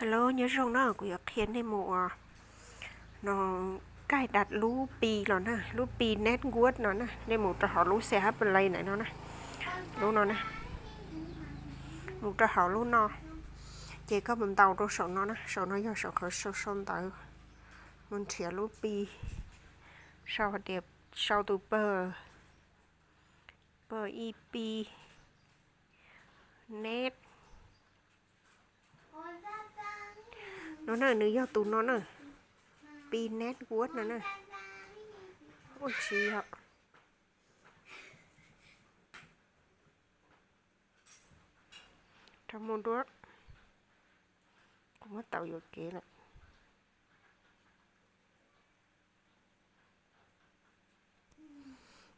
Hello, nyob zoo na, kuv yuav qhia nej mus ua no, cài đặt lub Pi los na, lub Pi network no na, nej mus rau hauv lub xe hab play ntawm no na, lub no na, mus rau hauv lub no, ces koj mus ntaus rau saum no na, saum no yog saum qhov sau sau ntawv, mus nrhiav lub Pi, sau hais tias sau tus P, P I P, net. No na, nws yog tus no na, Pi network no na. Ua tsis yog. Rau mus dua, kuv muab tau yuam kev lawm.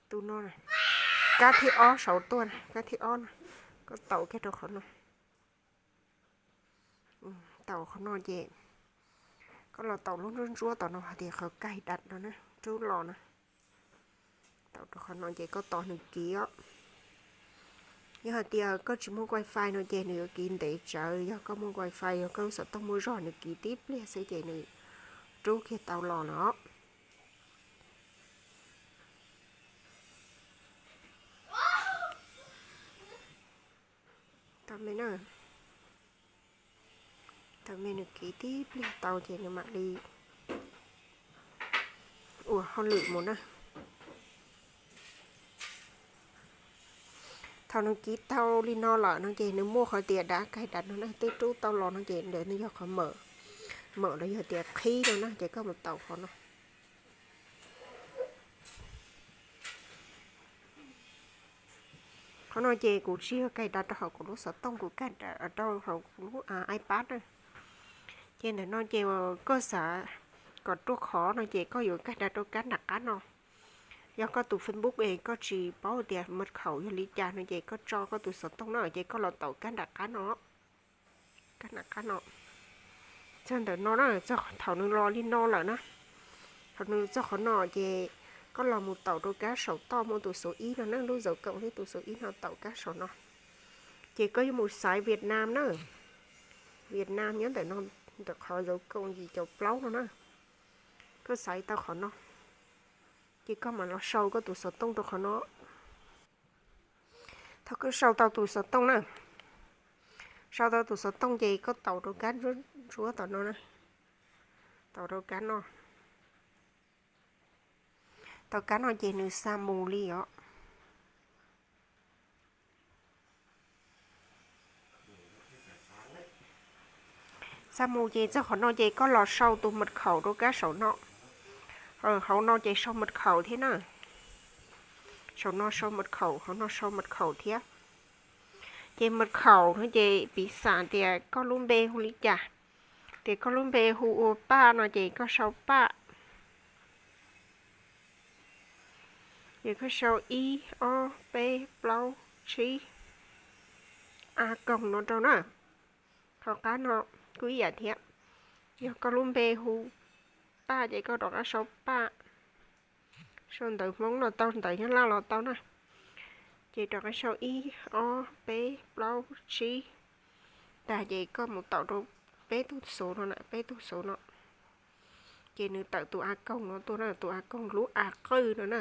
Tus no, kab thib ob saud tuaj, kab thib ob no, koj taus kiag rau qhov no. Taus qhov no ces koj los taus lub ntsuab ntsuab tom no hais tias qhov cài đặt no na, rub los na. Taus rau qhov no ces koj tos nws kiv os. Yog hais tias koj tsis muaj wifi no ces nws yuav kiv ntev tsawv, yog koj muaj wifi, yog koj lub xov tooj muaj zog nws kiv tib pliag xwb ces nws rub kiag tau los no. Tau me na, tau me nws kiv tib pliag tau ces nws mam li ua hauj lwm mus na. Thaum nws kiv tau li no lawm no ces nws muaj qhov tias đã cài đặt no na, twb rub tau los no ces ntawd nws yog qhov mở, mở los yog tias qhib no na, ces koj mus taus qhov no. Qhov no ces kuv tsis yog cài đặt rau hauv kuv lub xov tooj, kuv cài đặt rau hauv kuv lub iPad na. Ces ntawm no ces koj xav kom ruaj khov no ces koj yuav cài đặt rau kab nram qab no. Yog koj tus Facebook es koj tsis paub tias mật khẩu yog li cas no ces koj tso koj tus xov tooj na ces koj los taus kab nram qab no. Kab nram qab no. Txog ntawm no na, txog thaum nws los li no lawm na, thaum nws txog qhov no ces koj los mus taus rau kab saum toj muaj tus số ib no na, lub dấu cộng thiab tus số ib no, taus kab saum no. Ces koj yuav mus xaiv Việt Nam na. Việt Nam nyob ntawm no, ntawm qhov dấu cộng yim caum plaub no na. Koj xaiv tau qhov no, ces koj mam los sau koj tus xov tooj rau qhov no. Thaum koj sau tau tus xov tooj na, sau tau tus xov tooj ces koj taus rau kab ntsuab tom no na, taus rau kab no. Taus kab no ces nws xa mus li os. Xa mus ces txog qhov no ces koj los sau tus mật khẩu rau kab saum no. Hauv no ces sau mật khẩu thiab na. Saum no sau mật khẩu, hauv no sau mật khẩu thiab. Ces mật khẩu no ces piv xam tias koj lub npe hu li cas. Tias koj lub npe hu ua Paj no ces koj sau Paj. Ces koj sau ib ob peb plaub tsib a còng no rau na. Qhov qab no kuj ib yam thiab. Yog koj lub npe hu Paj ces koj rov qab sau Paj. Sau ntawv Hmoob los tau, ntawv Nyab Laj los tau na. Ces rov qab sau ib ob peb plaub tsib. Tag ces koj mus taus rau peb tug số no na, peb tug số no. Ces nws tawm tus a còng no tuaj na, tus a còng lub a qwj no na.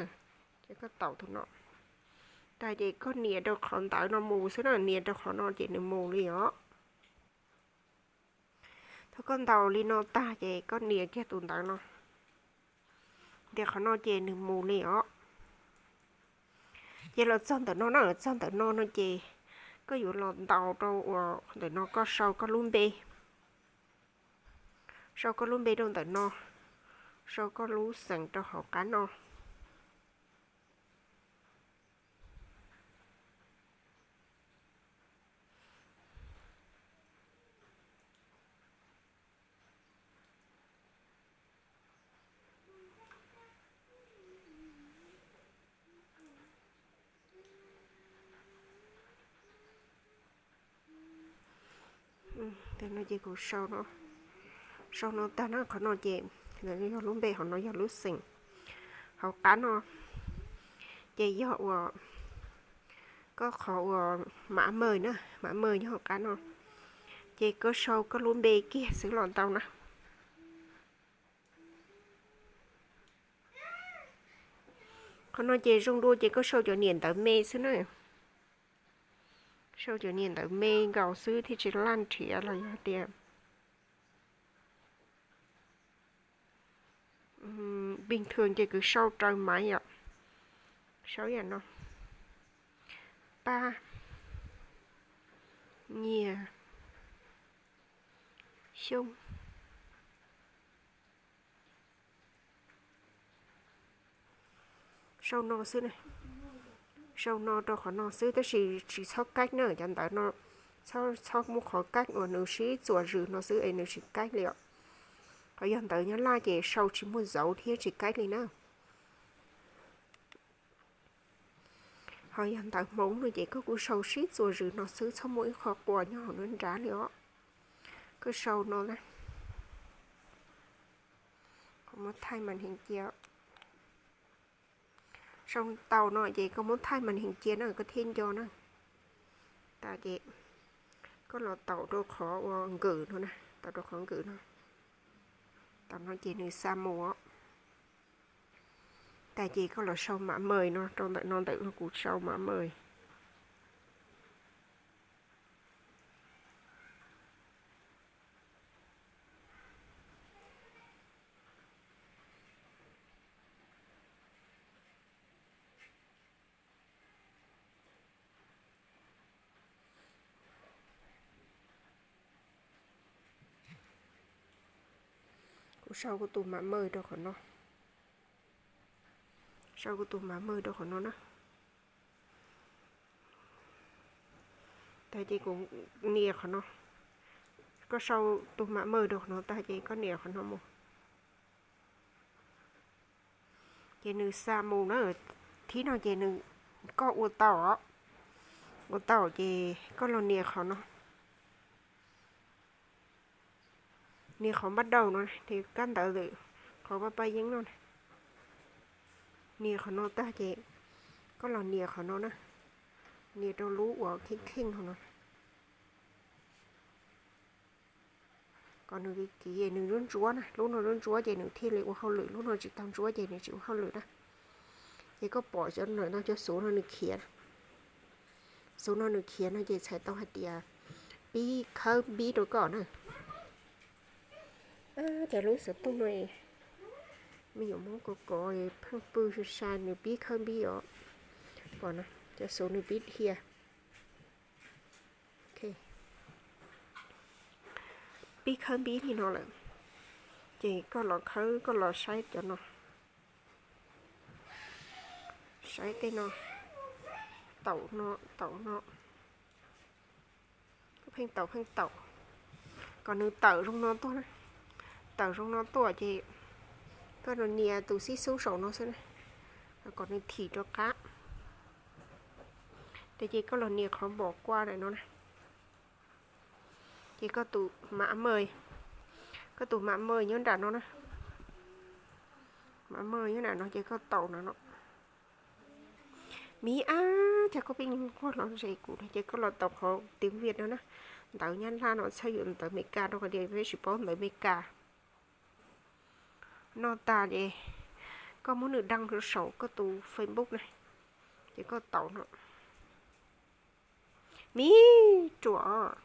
Ces koj taus tus no. Tag ces koj nias rau qhov ntawv no mus xwb na, nias rau qhov no ces nws mus li os. Thaum koj ntaus li no tag ces koj nias kiag tus ntawv no, nias qhov no ces nws mus li os. Ces los txog ntawm no na, txog ntawm no no ces koj yuav los ntaus rau uas ntawm no koj sau koj lub npe. Sau koj lub npe rau ntawm no, sau koj lub xeem rau hauv qab no. Ces kuv sau no, sau no tag na, qhov no ces yog lub npe, qhov no yog lub xeem. Hauv qab no ces yog uas koj qhov uas mã mời na, mã mời nyob hauv qab no. Ces koj sau koj lub npe kiag xwb los tau na. Qhov no ces zoo dua ces koj sau cov niam ntawv me xwb na. Sau cov niam ntawv me nkaus xwb thiaj tsis laj nrhiav los yog tias bình thường ces kuv sau raws maiv yom. Sau yam no: Paj Nyiag Xyooj. Sau no xwb, sau no rau qhov no xwb, tab sis tsis txhob kaib na, cov ntawv no txhob muaj qhov kaib uas nws sib txuas zws no xwb es nws tsis kaib li os. Qhov yog ntawv Nyab Laj ces sau tsis muaj dấu thiab tsis kaib li na. Ho yog ntawv Hmoob no ces koj kuj sau sib txuas zws no xwb, txhob muaj ib qho quas nyob hauv nruab nrab li os. Koj sau no na, koj muab thaij màn hình cia. Sau tau no ces koj muab thaij màn hình cia na koj thiaj nco na. Tas ces koj los taus rau qhov ua nkws no na, taus rau qhov nkws no. Taus no ces nws xa mus os. Tas ces koj los sau mã mời no rau ntawm no, ntawm kuv sau mã mời. Kuv sau kuv tus mã mời rau qhov no. Sau kuv tus mã mời rau qhov no na. Tas ces kuv nias qhov no. Koj sau tus mã mời rau qhov no tas ces koj nias qhov no mus. Ces nws xa mus na. Thib no ces nws, koj ua tau os. Ua tau ces koj los nias qhov no. Nias qhov bắt đầu no, kab ntawv lawm, qhov paj paj yeeb no. Nias qhov no tag ces koj los nias qhov no na. Nias rau lub uas kheej kheej no no. Kom nws kiv nws ntsuab ntsuab na, lub no ntsuab ntsuab ces nws thiaj li ua hauj lwm, lub no tsis tau ntsuab ces nws tsis ua hauj lwm na. Ces koj pom cov no, cov xuv no nws khiav, xuv no nws khiav no ces txhais tau hais tias pib khawb npib rau koj na. Cov lub xov tooj no me nyuam Hmoob kov kov pheej pw sai sai, nws pib khawb npib os. Pom no, cov xuv nws pib dhia. Pib khawb npib li no lawm, ces koj los khawb, koj los saib cov no, saib tej no, taum no, taum no, koj pheej taum pheej taum kom nws tawm zoo no tuaj na. Tawm zoo no tuaj ces koj los nias tus xib xub saum no xwb na, kom nws thim rov qab. Ces koj los nias qhov npom kua ntawm no na. Ces koj tus mã mời, koj tus mã mời nyob nram no na. Mã mời nyob nram no ces koj taus no no. Miv ab, cas koj pheej nquag los ze kuv no, ces koj los taus qhov tiếng Việt no na. Ntawv Nyab Laj no txhawj yus ntawv Amelikas rau qhov tias peb tsis paub ntawv Amelikas. No tas ces koj muab nws đăng rau saum koj tus Facebook na, ces koj taus no. Miv ruam,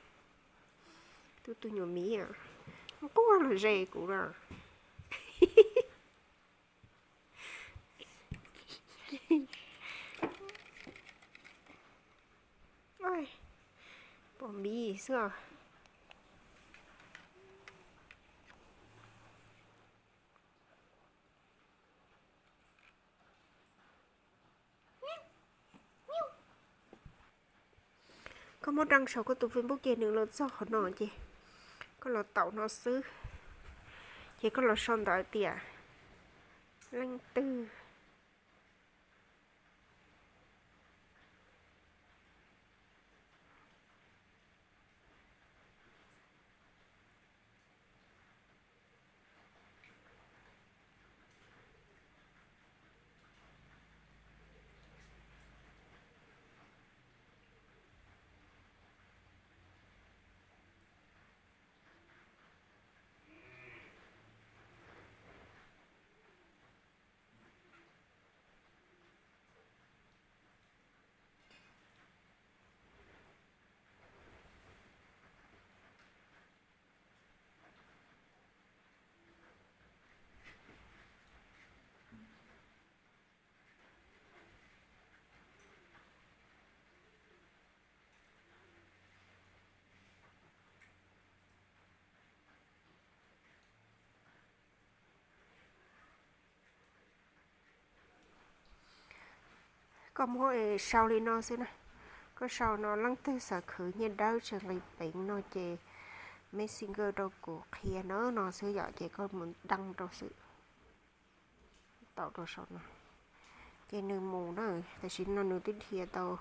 tus tus nyuam miv nquag los ze kuv na. Pom miv xwb os. Koj muab đăng saum koj tus Facebook ces nws los txog qhov no ces koj los taus no xwb. Ces koj los sau ntawv tias leej twg. Koj muab sau li no xwb na. Koj sau no leej twg xav khwv nyiaj dawb tsis nqis peev no ces Messenger rau kuv qhia no no xwb yom, ces koj mus đăng rau xwb. Tau rau saum no. Ces nws mus na, tam sim no nws twb dhia tau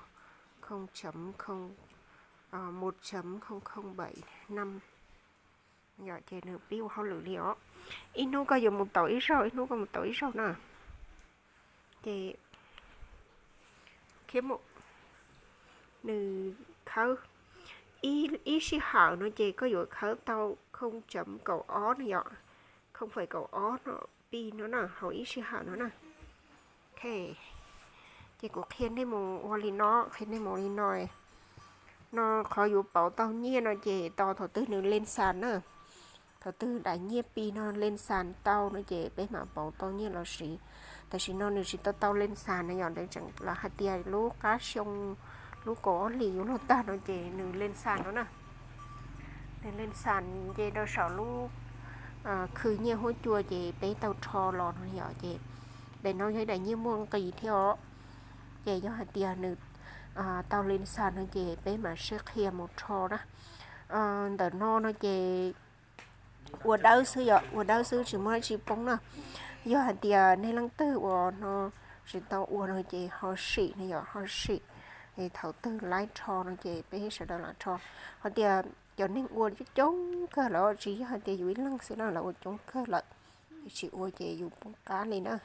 không chấm không, một chấm không không bảy năm. Yom, ces nws pib ua hauj lwm li os. Ib hnub koj yuav mus tau ib zaug, ib hnub koj mus tau ib zaug na. Ces khiav mus, nws khawb ib sij hawm no ces koj yuav khawb tau không chấm kaum ob no yom, không phẩy kaum ob no pi no na, hauv ib sij hawm no na. Ok, ces kuv qhia nej mus ua li no, qhia nej mus li no. No qhov yuav pauv tau nyiaj no ces tos thaum twg nws lên sàn na. Thaum twg daim nyiaj pi no lên sàn tau no ces peb mam pauv tau nyiaj los siv. Tam sim no nws tsis tau tau lên sàn na yom, lawv hais tias lub qab xyoo, lub kaum ob hlis yuav luag tag no ces nws lên sàn no na. Nws lên sàn ces rau saum lub khwv nyiaj huab cua ces peb tau rho los no yom, ces daim no yog ib daim nyiaj muaj nqis thiab os. Ces yog hais tias nws tau lên sàn no ces peb mam sib qhia mus rho na. Ntawm no no ces ua dawb xwb yom, ua dawb xwb tsis muaj dab tsi poob na. Yog hais tias nej leej twg uas no tsis tau ua no ces ho sim no yom, ho sim. Thaum twg laib rho no ces peb sawv daws lam rho. Ho tias cov neeg ua coob kawg lawm, tsis yog hais tias yus ib leeg xwb na, lawv ua coob kawg lawm, tsis ua ces yus poob qab li na.